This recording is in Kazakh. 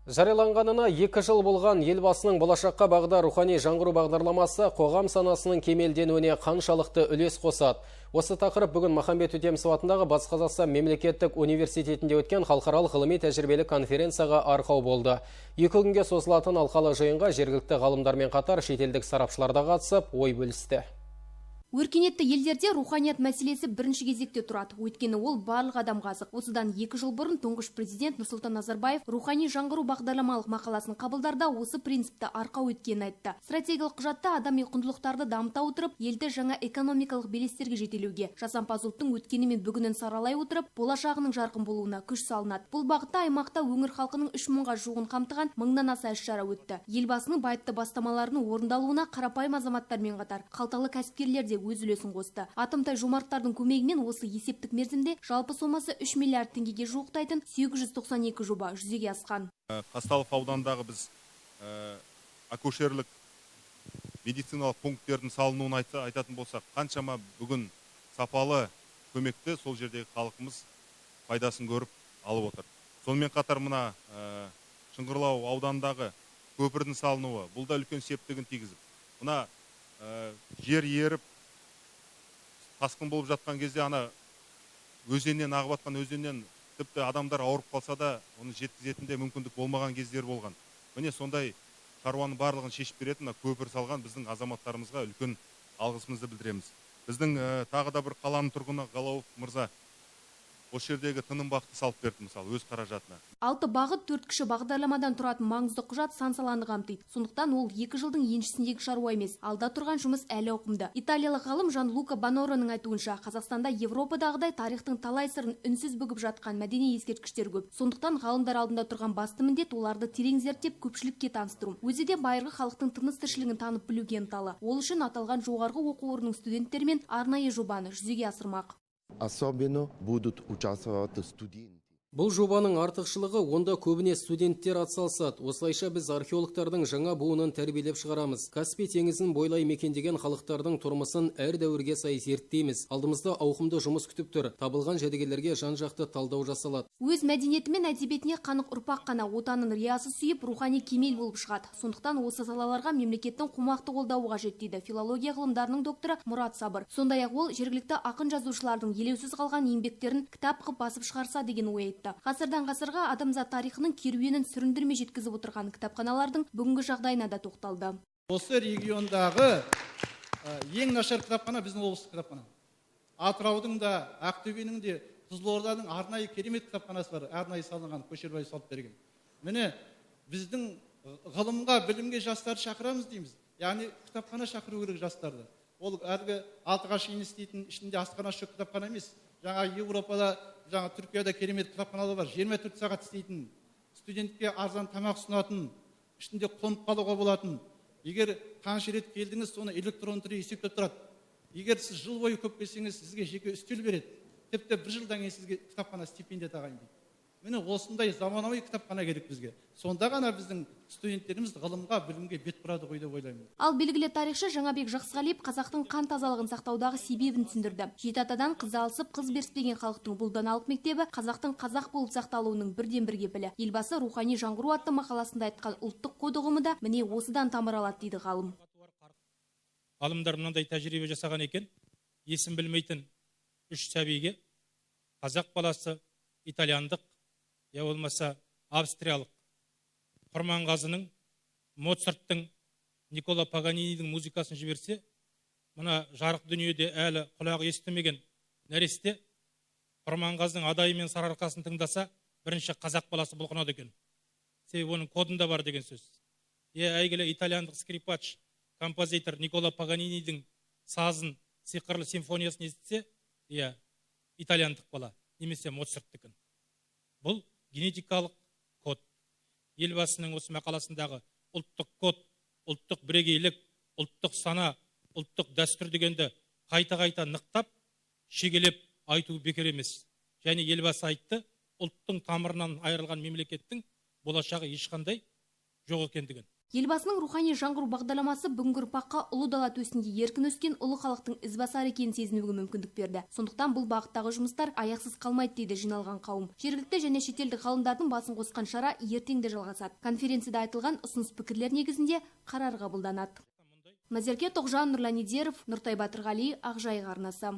Жарияланғанына 2 жыл болған Елбасының «Болашаққа бағдар» рухани жаңғыру бағдарламасы қоғам санасының кемелденуіне қаншалықты үлес қосады? Осы тақырып бүгін Махамбет Өтемісов атындағы Батыс Қазақстан мемлекеттік университетінде өткен халықаралық ғылыми тәжірибелік конференцияға арқау болды. 2 күнге созылатын алқалы жиынға жергілікті ғалымдармен қатар шетелдік сарапшылар да қатысып, ой бөлісті. Өркениетті елдерде руханият мәселесі бірінші кезекте тұрады. Өйткені ол барлық адамға азық. Осыдан 2 жыл бұрын тұңғыш президент Нұрсұлтан Назарбаев «Рухани жаңғыру» бағдарламалық мақаласын қабылдарда осы принципті арқау еткенін айтты. Стратегиялық құжатта адами құндылықтарды дамыта отырып, елді жаңа экономикалық белестерге жетелеуге, жасампаз ұлттың өткені мен бүгінін саралай отырып, болашағының жарқын болуына күш салынады. Бұл бағытта аймақта өңір халқының 3000-ға жуығын қамтыған мыңнан аса іс-шара өтті. Елбасының байыпты бастамаларының орындалуына қарапайым азаматтармен қатар қалталы кәсіпкерлер де өз үлесін қосты. Атымтай жомарттардың көмегімен осы есептік мерзімде жалпы сомасы 3 миллиард теңгеге жуықтайтын 892 жоба жүзеге асқан. Қазталов ауданындағы біз акушерлік медициналық пункттердің салынуын айтатын болсақ, қаншама бүгін сапалы көмекті сол жердегі халқымыз пайдасын көріп алып отыр. Сонымен қатар мына Шыңғырлау ауданындағы көпірдің салынуы, бұл да үлкен септігін тигізіп, мына жер еріп, тасқын болып жатқан кезде ана өзеннен, ағып жатқан өзеннен тіпті адамдар ауырып қалса да, оны жеткізетін де мүмкіндік болмаған кездер болған. Міне, сондай шаруаның барлығын шешіп беретін мына көпір салған біздің азаматтарымызға үлкен алғысымызды білдіреміз. Біздің тағы да бір қаланың тұрғыны Галауов мырза осы жердегі тыным бақты салып берді, мысалы, өз қаражатына. Алты бағыт, төрт кіші бағдарламадан тұратын маңызды құжат сан саланы қамтиды. Сондықтан ол 2 жылдың еншісіндегі шаруа емес. Алда тұрған жұмыс әлі ауқымды. Италиялық ғалым Жан Лука Банороның айтуынша, Қазақстанда Европадағыдай тарихтың талай сырын үнсіз бүгіп жатқан мәдени ескерткіштер көп. Сондықтан ғалымдар алдында тұрған басты міндет – оларды терең зерттеп, көпшілікке таныстыру. Өзі де байырғы халықтың тыныс тіршілігін танып білуге ынталы. Ол үшін аталған жоғарғы оқу орнының студенттерімен арнайы жобаны жүзеге асырмақ. Особенно будут участвовать студенты. Бұл жобаның артықшылығы – онда көбіне студенттер атсалысады. Осылайша біз археологтардың жаңа буынын тәрбиелеп шығарамыз. Каспий теңізін бойлай мекендеген халықтардың тұрмысын әр дәуірге сай зерттейміз. Алдымызда ауқымды жұмыс күтіп тұр. Табылған жәдігерлерге жан-жақты талдау жасалады. Өз мәдениеті мен әдебиетіне қанық ұрпақ қана отанын риясыз сүйіп, рухани кемел болып шығады. Сондықтан осы салаларға мемлекеттің қомақты қолдауы қажет, дейді филология ғылымдарының докторы Мұрат Сабыр. Сондай-ақ ол жергілікті ақын жазушылардың елеусіз қалған еңбектерін кітап қып басып шығарса деген ой айтты. Ғасырдан ғасырға адамзат тарихының керуенін сүріндірмей жеткізіп отырған кітапханалардың бүгінгі жағдайына да тоқталды. Осы региондағы ең нашар кітапхана – біздің облыстық кітапхана. Атыраудың да, Ақтөбенің де, Қызылорданың арнайы керемет кітапханасы бар, арнайы салынған, Көшербай салып берген. Міне, біздің ғылымға, білімге жастарды шақырамыз дейміз, яғни кітапхана шақыру керек жастарды. Ол әлгі 6-ға шейін істейтін, ішінде асханасы жоқ кітапхана емес. Жаңа Еуропада, жаңа Түркияда керемет кітапханалар бар, 24 сағат істейтін, студентке арзан тамақ ұсынатын, ішінде қонып қалуға болатын. Егер қанша рет келдіңіз, соны электронды түрде есептеп тұрады. Егер сіз жыл бойы көп келсеңіз, сізге жеке үстел береді. Тіпті бір жылдан кейін сізге кітапхана стипендия тағайындайды. Міне, осындай заманауи кітапхана керек бізге. Сонда ғана біздің студенттеріміз ғылымға, білімге бет бұрады ғой деп ойлаймын. Ал белгілі тарихшы Жаңабек Жақсығалиев қазақтың қан тазалығын сақтаудағы себебін түсіндірді. Жеті атадан қыз алысып, қыз беріспеген халықтың бұл даналық мектебі – қазақтың қазақ болып сақталуының бірден бір кепілі. Елбасы «Рухани жаңғыру» атты мақаласында айтқан ұлттық код ұғымы да міне осыдан тамыр алады, дейді ғалым. Ғалымдар мынандай тәжірибе жасаған екен: есін білмейтін үш сәбиге қазақ баласы, итальяндық я болмаса австриялық Құрманғазының, Моцарттың, Никола Паганинидің музыкасын жіберсе, мына жарық дүниеде әлі құлағы естімеген нәресте Құрманғазының «Адайы мен Сарыарқасын» тыңдаса, бірінші қазақ баласы бұлқынады екен. Себебі оның кодында бар деген сөз. Е, әйгілі итальяндық скрипач, композитор Никола Паганинидің сазын, сиқырлы симфониясын естісе, иә, итальяндық бала немесе Моцарттікін. Бұл генетикалық код. Елбасының осы мақаласындағы ұлттық код, ұлттық бірегейлік, ұлттық сана, ұлттық дәстүр дегенді қайта қайта нықтап, шегелеп айту бекер емес. Және Елбасы айтты, ұлттың тамырынан айырылған мемлекеттің болашағы ешқандай жоқ екендігін. Елбасының рухани жаңғыру бағдарламасы бүгінгі ұрпаққа ұлы дала төсінде еркін өскен ұлы халықтың ізбасары екенін сезінуге мүмкіндік берді. Сондықтан бұл бағыттағы жұмыстар аяқсыз қалмайды, дейді жиналған қауым. Жергілікті және шетелдік ғалымдардың басын қосқан шара ертең де жалғасады. Конференцияда айтылған ұсыныс пікірлер негізінде қарар қабылданады. Назерке Тоғжан, Нұрлан Идеров, Нұртай Батырғали, Ақжайық арнасы.